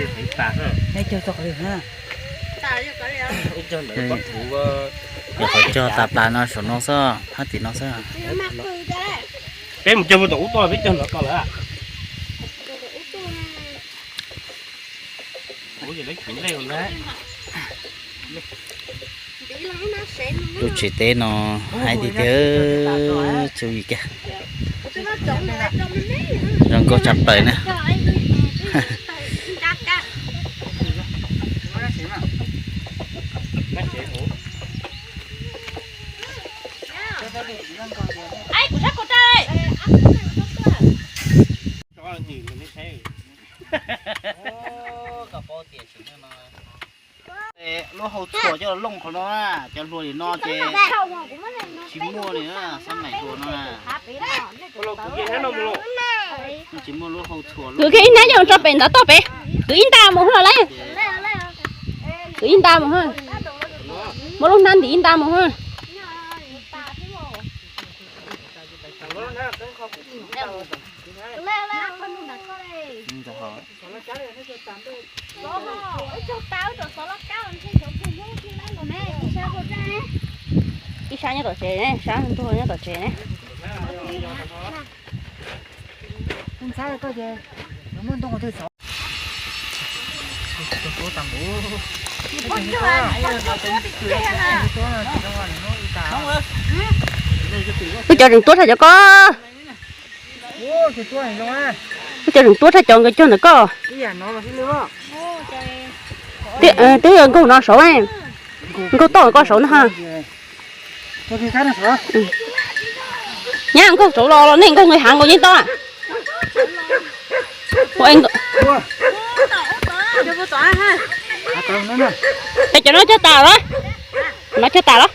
Yog qhov cog tas plas no saum no xwb, phab tim no xwb. Peb mus cog puag tom ub tuaj, peb cog nrov ko lawm. Lub tsev teb no haib tiag tiag, tsis ua vim kiag. Zoo nkauj tshaj plaws na. Lub hau txhuas coj los looj qhov no, cov hlua li no ces tsis muaj li, xab maim hlua no na. Tsis muaj lub hau txhuas. Kwv kiag ib hnab coj tso pem ntawd toj pem, kwv ib nta mus hos lauj. Kwv ib nta mus hos. Muab lub hnab ntim ib nta mus hos. Ib sab nyob tom tsev ne, sab ntuag nyob tom tsev ne. Wb cov tseem tuab tshaj cov ko. Wb cov tseem tuab tshaj cov nkawd cog ntawm ko. Twb nkaug no saud, nkaug toj ko saud na. Nyab nkaug saud los los nej nkaug nqis hav nkaus yeej tau. Es cov no cog tas los? Cov no cog tas los?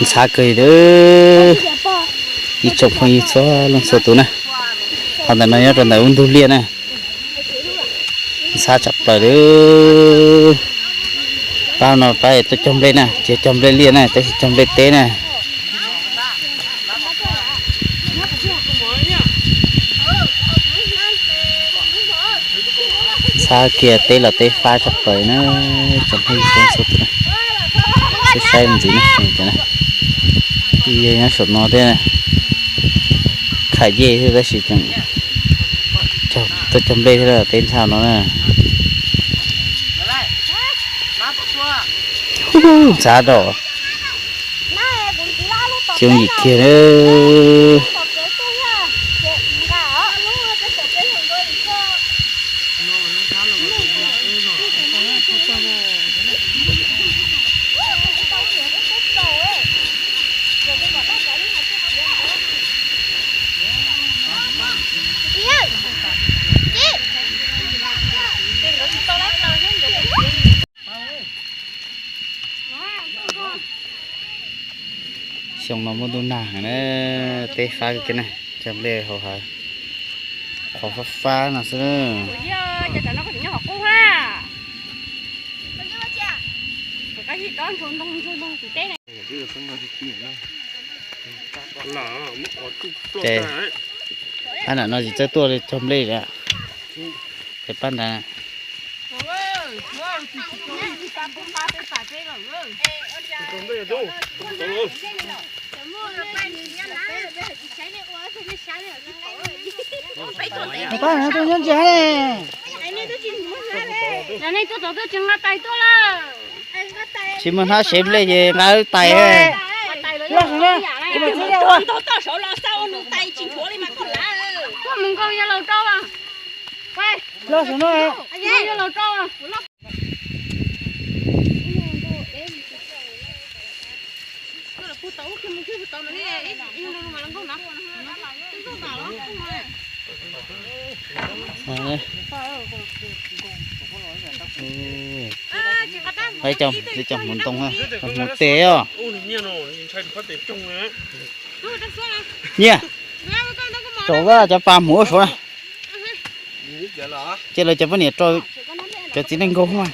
Ntxhab kawg li, ib tsoom phooj ywg txhua leej txhua tus na. Qhov ntawm no nyob rau ntawm ub ntug liaj na. Ntxhab tshaj plaws li. Pab no pab tuaj cog nplej na, tsis yog cog nplej liaj na, tab sis cog nplej teb na. Ntxhab kiag teb los teb fab tshaj plaws na, tsoom phooj ywg txhua tus na. Saib ntxiv na, yog nyob saum no thiab, kham yej thiab tab sis tseem tuaj cog nplej thiab teb ntxhab no na. Ntxhab rau coob yim kiag. Xyoo no muaj ntuj nag heev na, teb fab kiag na, cog nplej hauv hav, qhov fab fab no xwb. Ces pab nram no tsis txawj tuaj li cog nplej li. Ces pab nrad. Pab nrad tuaj nyob ntsia ne. Nej tuaj tod twb tsis nqa tais tuaj lawm. Tsis muaj hnab sev nplej ces nqa tais. Ntog toj saud los xa ua nws tais tsis nchuav li mas koj lav. Koj mus nkaug yog laus rau. Yog laus rau. Peb cov hmuv ntoo, hmuv tes os. Nyiaj, tsom cov pas hmuv ua suav na. Ces lawv cov poj niam rau cov txiv neej nkaug mas.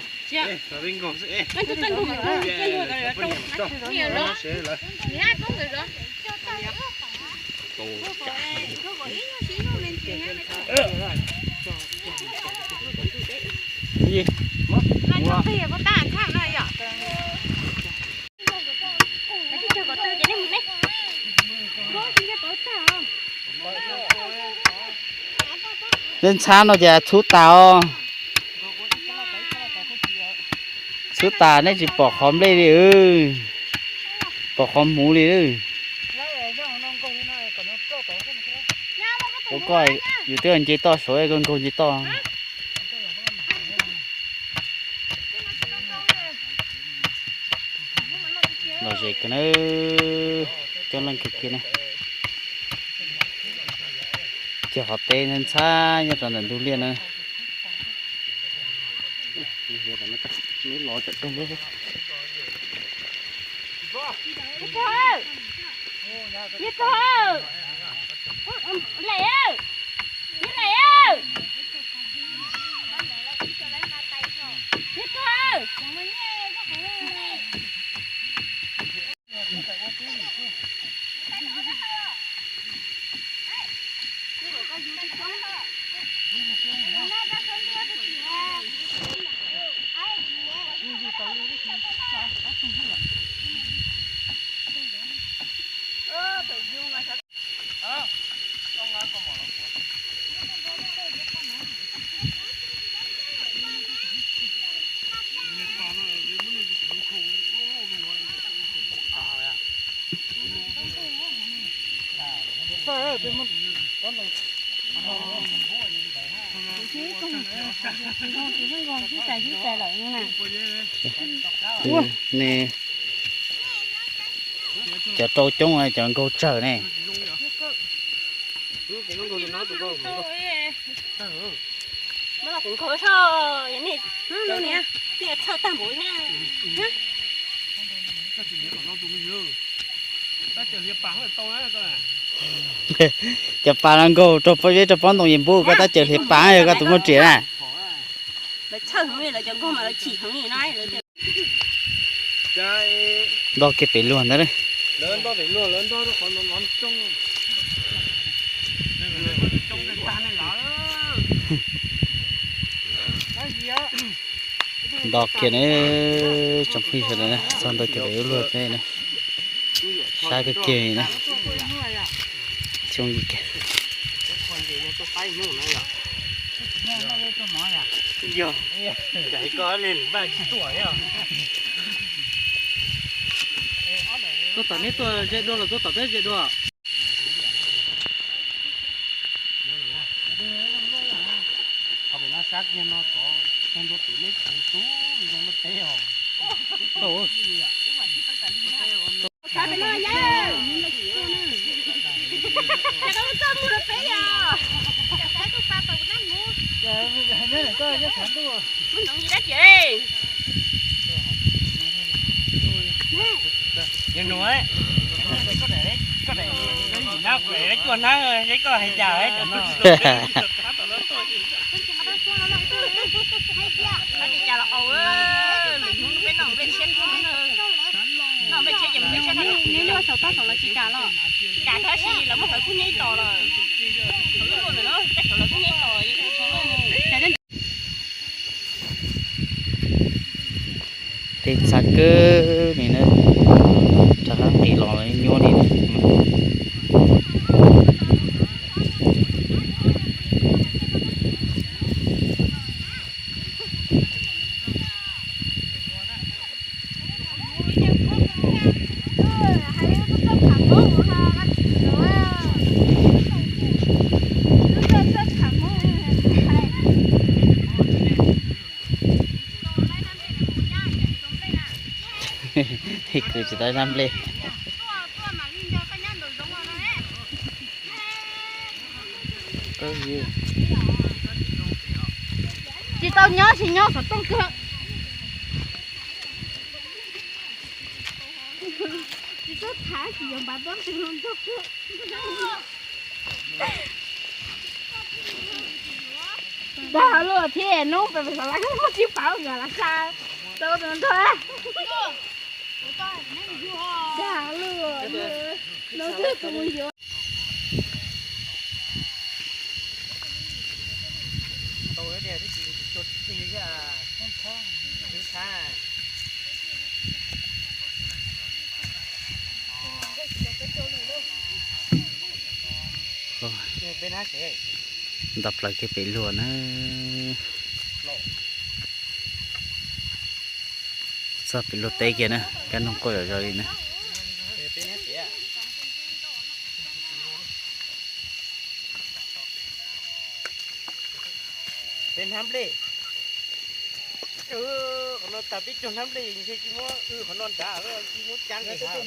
Ntxhab ntxhab no ces txhub tas os. Txhub tas nej tsis pom qhov nplej li, pom qhov hmuv li. Ua koj yus twb nce toj saud koj nkaug nce toj. Lom zem kawg na, coob leej kawg kiag na. Ces qhov teb ntxhab nyob rau ntawm ntug liaj na. Ne, cov rau coob cov nkaug tsawg ne. Cov pas no nkaug rau pob zeb rau pob ntoo es npub koj tab cawm hliav pas yog koj tus muaj riam na. Nto kiag pem luag ntawd. Nto kiag ne, tsoom phooj ywg sawv daws, txog ntua kiag pem ub luag ne, sab kiag kiag na, xyoo yim kiag. Tuaj tom neb tuaj ze dua los tuaj tom peb ze dua? Tej txav kawg li na, rov qab nqis los nyuaj li na. Kwv tsis tau zaj nplej. Tsis tau nyob, tsis nyob xov tooj kawg. Tsis txhob tham, tsis yuav npav tob ntws hluas nraug kawg. Dag luaj thiab, hnub pem pem xav lawv muaj tsis paub nkawd lawv xa tau tus nrog. Dag luaj, hnub twg tus mus yuav. Nto plaws kiag pem luag na. Txog pem luag teb kiag na, kab noog quaj zom zaws li na. Peb hnab nplej, qhov no tas peb caug hnab nplej ntshe tsis muab, qhov no nrad tsis muab cab nqis hav.